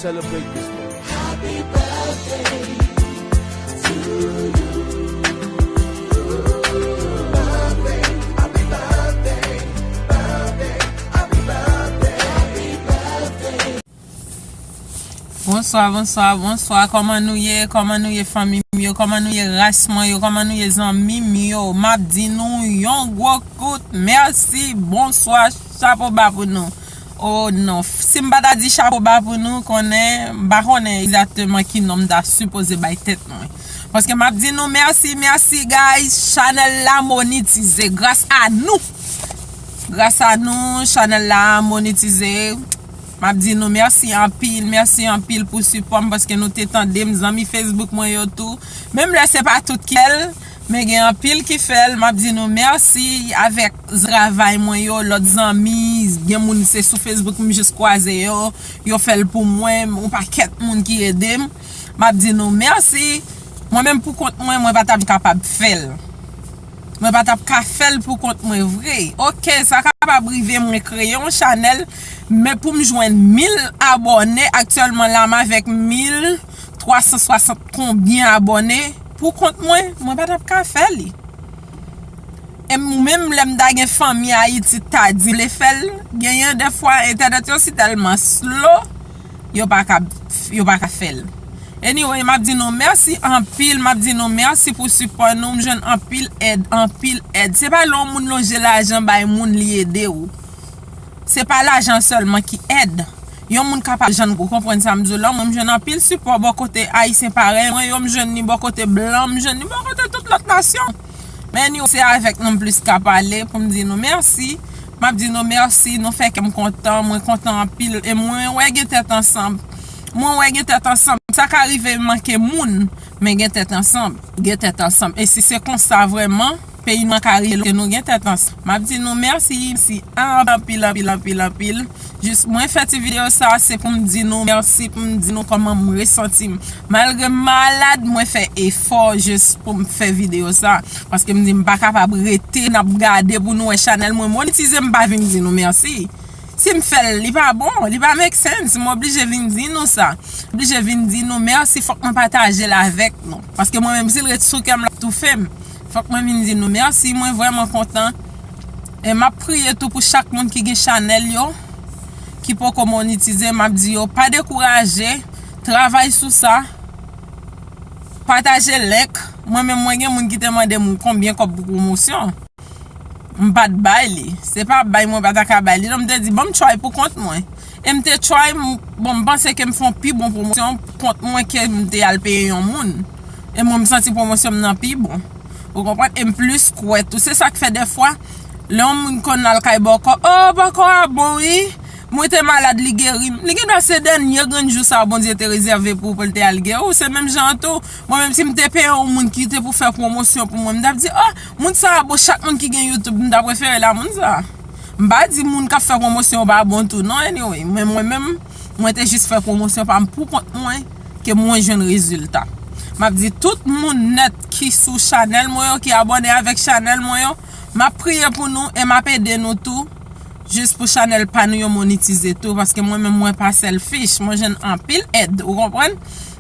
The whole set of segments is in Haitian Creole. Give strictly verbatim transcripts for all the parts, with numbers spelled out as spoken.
Celebrate this day. Bonswa, bonswa, bonswa. Kòman nou ye? Kòman nou ye, fanmi m yo? Kòman nou ye, ras mwen yo? Kòman nou ye, zanmi m yo? M ap di nou yon gwo kout mèsi. Bonswa, chapo ba pou nou. Oh non, si m pa ta di chapo ba pou nou, konnen, m pa konnen egzakteman ki non m ta sipoze bay tèt mwen. Paske m ap di nou mèsi, mèsi, guys. Chanèl la monetize gras a nou. Gras a nou, chanèl la monetize. M ap di nou mèsi anpil, mèsi anpil pou sipò m, paske nou te tande m, zanmi Facebook mwen yo tou. Menm lè se pa tout ki fè l, men gen anpil ki fè l. M ap di nou mèsi avèk travay mwen yo, lòt zanmi, gen moun se sou Facebook m jis kwaze yo, yo fè l pou mwen, yon pakèt moun ki ede m. M ap di nou mèsi. Mwen menm pou kont mwen, mwen pa t ap kapab fè l. Mwen pa t ap ka fè l pou kont mwen vre. Oke, sa kapab rive mwen kreye yon chanèl, men pou m jwenn mil abòne, aktyèlman la m avèk mil twa san swasant konbyen abòne. Pou kont mwen, mwen pa t ap ka fè li. E m, menm lè m ta gen fanmi Ayiti ta di m vle fè l, genyen dèfwa entènèt yo si tèlman slow, yo pa ka, yo pa ka fè l. Anyway, m ap di nou mèsi anpil, m ap di nou mèsi pou sipò nou, m jwenn anpil èd, anpil èd. Se pa lè yon moun lonje lajan bay moun li ede w. Se pa lajan sèlman ki èd. Yon moun kapab jwenn, ou konprann sa m di w la, mwen m jwenn anpil sipò bò kote Ayisyen parèy mwen yo, m jwenn li bò kote blan, m jwenn li bò kote tout lòt nasyon. Men anyway, se avèk nou m plis ka pale pou m di nou mèsi. M ap di nou mèsi, nou fè kè m kontan, mwen kontan anpil e mwen wè gen tèt ansanm. Mwen wè gen tèt ansanm. Sa ka rive manke moun, men gen tèt ansanm. Gen tèt ansanm. E si se konsa vrèman, peyi nou an ka rive lwen, nou gen tèt ansanm. M ap di nou mèsi, mèsi anpil, anpil, anpil, anpil. Jis mwen fè ti videyo sa, se pou m di nou mèsi, pou m di nou kòman m resanti m. Malgre m malad, mwen fè efò jis pou m fè videyo sa. Paske m di m pa kapab rete, n ap gade pou nou wè chanèl mwen monetize, m pa vin di nou mèsi. Si m fè l, li pa bon, li pa make sense, m oblije vin di nou sa. M oblije vin di nou mèsi, fòk mwen pataje l avèk nou. Paske mwen menm, si l ret sou kè m, l ap toufe m. Fòk mwen vin di nou mèsi, mwen vrèman kontan. E m ap priye tou pou chak moun ki gen chanèl yo, ki poko monetize, m ap di yo, pa dekouraje, travay sou sa, pataje link. Mwen menm, mwen gen moun ki te mande m konbyen kòb pou pwomosyon. M pa t bay li. Se pa bay mwen pa ta ka bay li. Non, m te di, ban m try pou kont mwen. E m te try, m, bon, m panse ke m fè yon pi bon pwomosyon pou kont mwen ke m te al peye yon moun. E mwen, m santi pwomosyon m nan pi bon. Ou konprann? E m plis kwè tou. Se sa k fè dèfwa, lè yon moun konn al kay bòkò, o, bòkò a bon, wi. Mwen te malad, li geri m. Li gendwa se dènye grenn jou sa a Bondye te rezève pou, pou l te al geri w. Se menm jan an tou. Mwen menm, si m te peye yon moun ki te pou fè pwomosyon pou mwen, m t ap di, o, moun sa a bon, chak moun ki gen YouTube, m ta prefere l a moun sa a. M pa di moun k ap fè pwomosyon yo pa bon tou, non, anyway. Men mwen menm, mwen te jis fè pwomosyon pa m pou kont mwen, ke mwen jwenn rezilta. M ap di tout moun nèt ki sou chanèl mwen yo, ki abòne avèk chanèl mwen yo, m ap priye pou nou e m ap ede nou tou. Jis pou chanèl pa nou yo monetize tou, paske mwen menm mwen pa selfish, mwen jwenn anpil èd, ou konprann?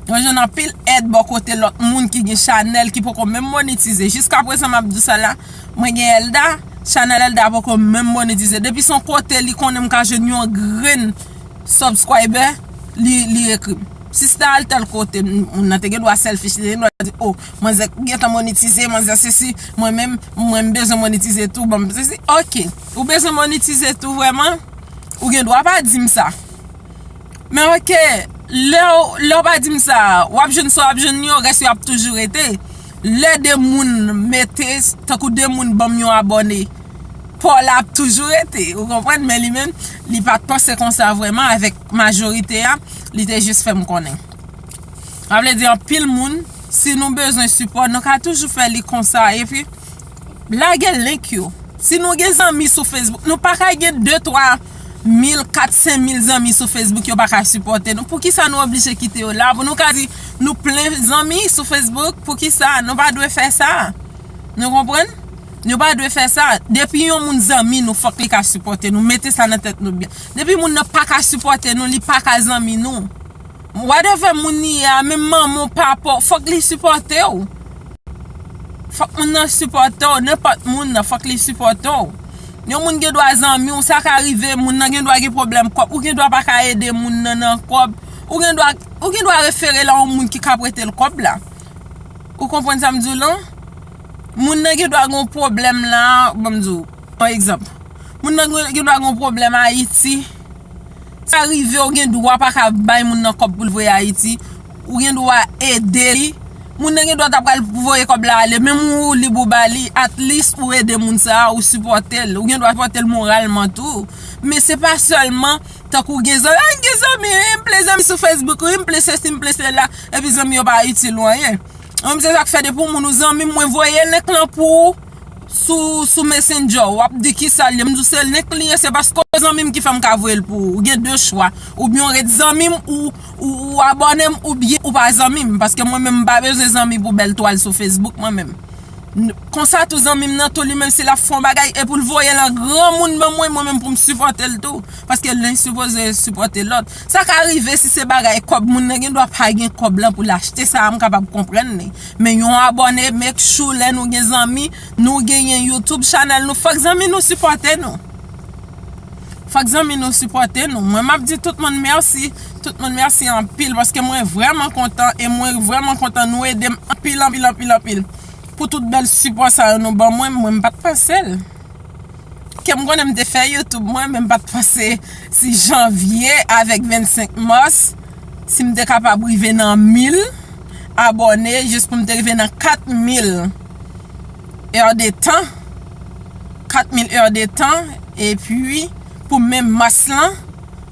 Mwen jwenn anpil èd bò kote lòt moun ki gen chanèl ki poko menm monetize. Jiska prezan m ap di sa la, mwen gen Elda, chanèl Elda poko menm monetize. Depi se yon kote li konnen m ka jwenn yon grenn subscriber, li, li ekri m. Sista al tèl kote, m, moun nan te gen dwa selfish, li te gen dwa di, o, manzè gentan monetize, manzè sesi, mwen menm, mwen m bezwen monetize tou, ban m sesi. Oke, ou bezwen monetize tou vrèman? Ou gen dwa pa di m sa. Men oke, lè w, lè w pa di m sa, w ap jwenn sa w ap jwenn yo, rès yo ap toujou rete. Lè de moun mete, tankou de moun ban m yon abòne, pa w la ap toujou rete, ou konprann? Men li menm, li pa t panse konsa vrèman avèk majorite a, li te jis fè m konnen. Sa vle di anpil moun, si nou bezwen sipò, nou ka toujou fè li konsa, epi lage link yo. Si nou gen zanmi sou Facebook, nou pa ka gen de, twa mil, kat, senk mil zanmi sou Facebook, yo pa ka sipòte nou. Poukisa nou oblije kite yo la? Pou nou ka di nou plen zanmi sou Facebook, poukisa nou pa dwe fè sa? Nou konprann? Nou pa dwe fè sa. Depi yon moun zanmi nou, fòk li ka sipòte nou. Mete sa nan tèt nou byen. Depi moun nan pa ka sipòte nou, li pa ka zanmi nou. Whatever moun li ye a, menm manman w, papa w, fòk li sipòte w. Fòk moun nan sipòte w, nenpòt moun nan, fòk li sipòte w. Yon moun gen dwa zanmi w, sa ka rive, moun nan gen dwa gen pwoblèm kòb, ou gen dwa pa ka ede moun nan nan kòb, ou gen dwa, ou gen dwa refere l a yon moun ki ka prete l kòb la. Ou konprann sa m di w lan? Moun nan gen dwa gen yon pwoblèm la, ban m di w, yon egzanp. Moun nan gen, gen dwa gen yon pwoblèm Ayiti. Sa rive, ou gen dwa pa ka bay moun nan kòb pou l voye Ayiti. Ou gen dwa ede li. Moun nan gen dwa ta pral voye kòb la ale. Menm ou lib ou ba li, at least ou ede moun sa a, ou sipòte l. Ou gen dwa sipòte l moralman tou. Men se pa sèlman tankou gen zanmi, ah, gen zanmi, wi, m plen zanmi sou Facebook, wi, m plen sesi, m plen sela, epi zanmi yo pa itil ou anyen. Mwen, se sa k fè depi yon moun ou zanmi m, mwen voye link lan pou ou sou, sou Messenger. W ap di kisa l ye. M di w se link li ye, se paske w zanmi m ki fè m ka voye l pou ou. Ou gen de chwa. Oubyen w ret zanmi m, ou, ou, ou abòne m, oubyen ou pa zanmi m. Paske mwen menm, m pa bezwen zanmi pou bèl twal sou Facebook, mwen menm. N-, konsa tou zanmi m nan tou, li menm si l ap fè yon bagay, e pou l voye l an granmoun ban mwen, mwen menm pou m sipòte l tou. Paske len sipoze sipòte lòt. Sa ka rive si se bagay kòb, moun nan gen dwa pa gen kòb lan pou l achte sa a, m kapab konprann li. Men yon abòne, make sure lè nou gen zanmi, nou genyen YouTube channel nou, fòk zanmi nou sipòte nou. Fòk zanmi nou sipòte nou. Mwen, m ap di tout moun mèsi. Tout moun mèsi anpil paske mwen vrèman kontan e mwen vrèman kontan nou ede m anpil, anpil, anpil, anpil. Pou tout bèl sipò sa yo nou ban mwen, mwen m pa t panse l. Ke m konnen m te fè YouTube mwen, men m pa t panse si janvye avèk vennsenk mas, si m te kapab rive nan mil abòne, jis pou m te rive nan kat mil è de tan, kat mil è de tan, epi pou menm mas lan,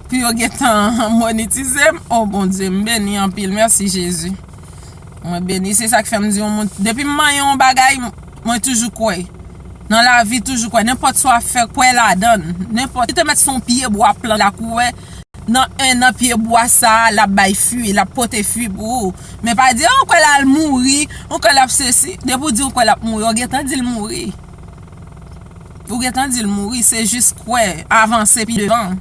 pou yo gentan monetize m. O Bondye, m beni anpil. Mèsi, Jezi. Mwen beni, se sa k fè m di yon moun, depi m manyen yon bagay, mwen toujou kwè. Nan lavi, toujou kwè. Nenpòt sa w ap fè, kwè ladan l. Nenpòt, si te mèt se yon pye bwa plant la, kwè nan en an pye bwa sa a, l ap bay fwi, l ap pote fwi pou ou. Men pa di, "Oh, kwè l al mouri, ou kwè l ap sesi." Depi w di ou kwè l ap mouri, ou gentan di l mouri. Ou gentan di l mouri, se jis kwè, avanse pi devan.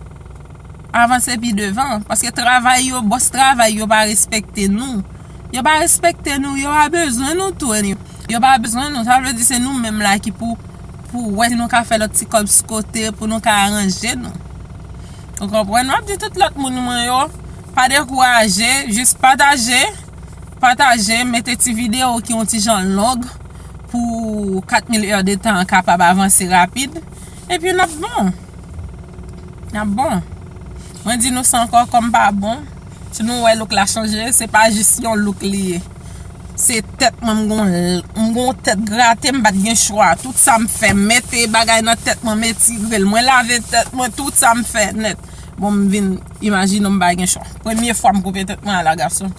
Avanse pi devan, paske travay yo, bòs travay yo pa respekte nou. Yo pa respekte nou, yo pa bezwen nou tou, anyway. Yo pa bezwen nou, sa vle di se nou menm la ki pou, pou wè si nou ka fè lòt ti kòb sou kote, pou nou ka aranje nou. Ou konprann? M ap di tout lòt moun mwen yo, pa dekouraje, jis pataje, pataje, mete ti videyo ki yon ti jan long pou kat mil è de tan an kapab avanse rapid. Epi n ap bon. N ap bon. Mwen di nou sa ankò, kò m pa bon. Si nou wè look la chanje, se pa jis yon look li ye. Se tèt mwen, m gon, m gon tèt grate, m pa t gen chwa. Tout sa m fè, mete bagay nan tèt mwen, m etire l. Mwen lave tèt mwen, tout sa m fè nèt. Bon, m vin imajine m pa gen chwa. Premye fwa m koupe tèt mwen, ala gason.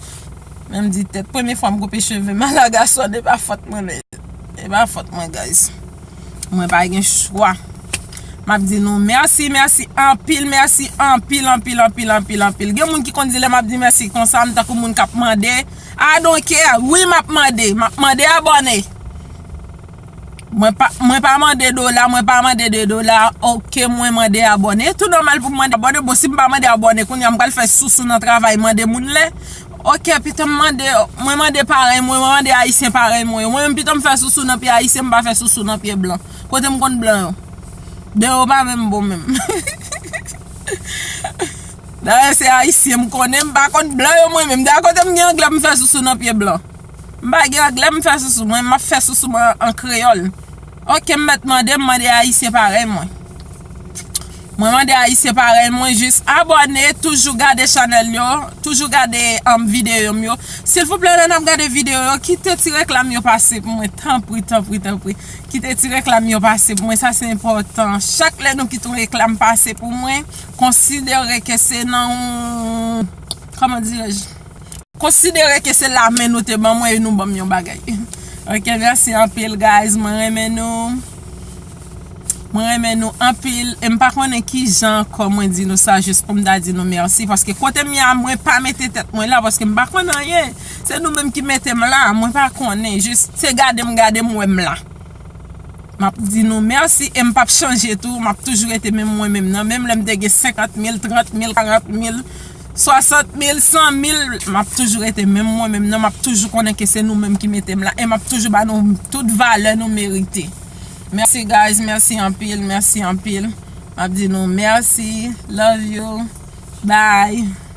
Men m di tèt, premye fwa m koupe cheve m, ala gason, e pa fòt mwen, men. E pa fòt mwen, guys. Mwen pa gen chwa. M ap di nou mèsi, mèsi anpil, mèsi anpil, anpil, anpil, anpil, anpil. Gen moun ki konn di lè m ap di mèsi konsa, m tankou moun k ap mande. I don't care. Wi, m ap mande. M ap mande abòne. Mwen pa, mwen pa mande dola, mwen pa mande de dola. Oke, mwen mande abòne. E tou nòmal pou m mande abòne. Bon, si m pa mande abòne, kounye a m pral fè sousou nan travay mande moun lè. Oke, pito m mande, mwen mande parèy mwen, mwen mande ayisyen parèy mwen yo. Mwen menm pito m fè sousou nan pye ayisyen, m pa fè sousou nan pye blan. Kote m konn blan yo? Blan yo pa menm bon menm. Dayè se ayisyen m konnen, m pa konn blan yo mwen menm. Dayè kote m gen anglè m fè sousou nan pye blan? M pa gen anglè m fè sousou, mwen m ap fè sousou mwen an kreyòl. Oke, m mèt mande, m mande ayisyen parèy mwen. Mwen mande ayisyen parèy mwen jis abòne, toujou gade chanèl yo, toujou gade, um, videyo m yo. Silvouplè, lè n ap gade videyo yo, kite ti reklam yo pase pou mwen, tanpri, tanpri, tanpri. Kite ti reklam yo pase pou mwen, sa se enpòtan. Chak lè nou kite yon reklam pase pou mwen, konsidere ke se nan yon, kòman dirèj? Konsidere ke se lamen nou te ban mwen e nou ban m yon bagay. Oke, mèsi anpil, guys. Mwen renmen nou. Mwen renmen nou anpil. E m pa konnen ki jan ankò mwen di nou sa, jis pou m ta di nou mèsi. Paske kote m ye a, mwen pa mete tèt mwen la, paske m pa konn anyen. Se nou menm ki mete m la, mwen pa konnen. Jis se gade m, gade m, wè m la. M ap di nou mèsi e m p ap chanje tou. M ap toujou rete menm mwen menm nan. Menm lè m te gen senkant mil, trant mil, karant mil, Swasant mil, san mil, m ap toujou rete menm mwen menm nan, m ap toujou konnen ke se nou menm ki mete m la, e m ap toujou ba nou tout valè nou merite. Mèsi guys, mèsi anpil, mèsi anpil. M ap di nou mèsi, love you, bye.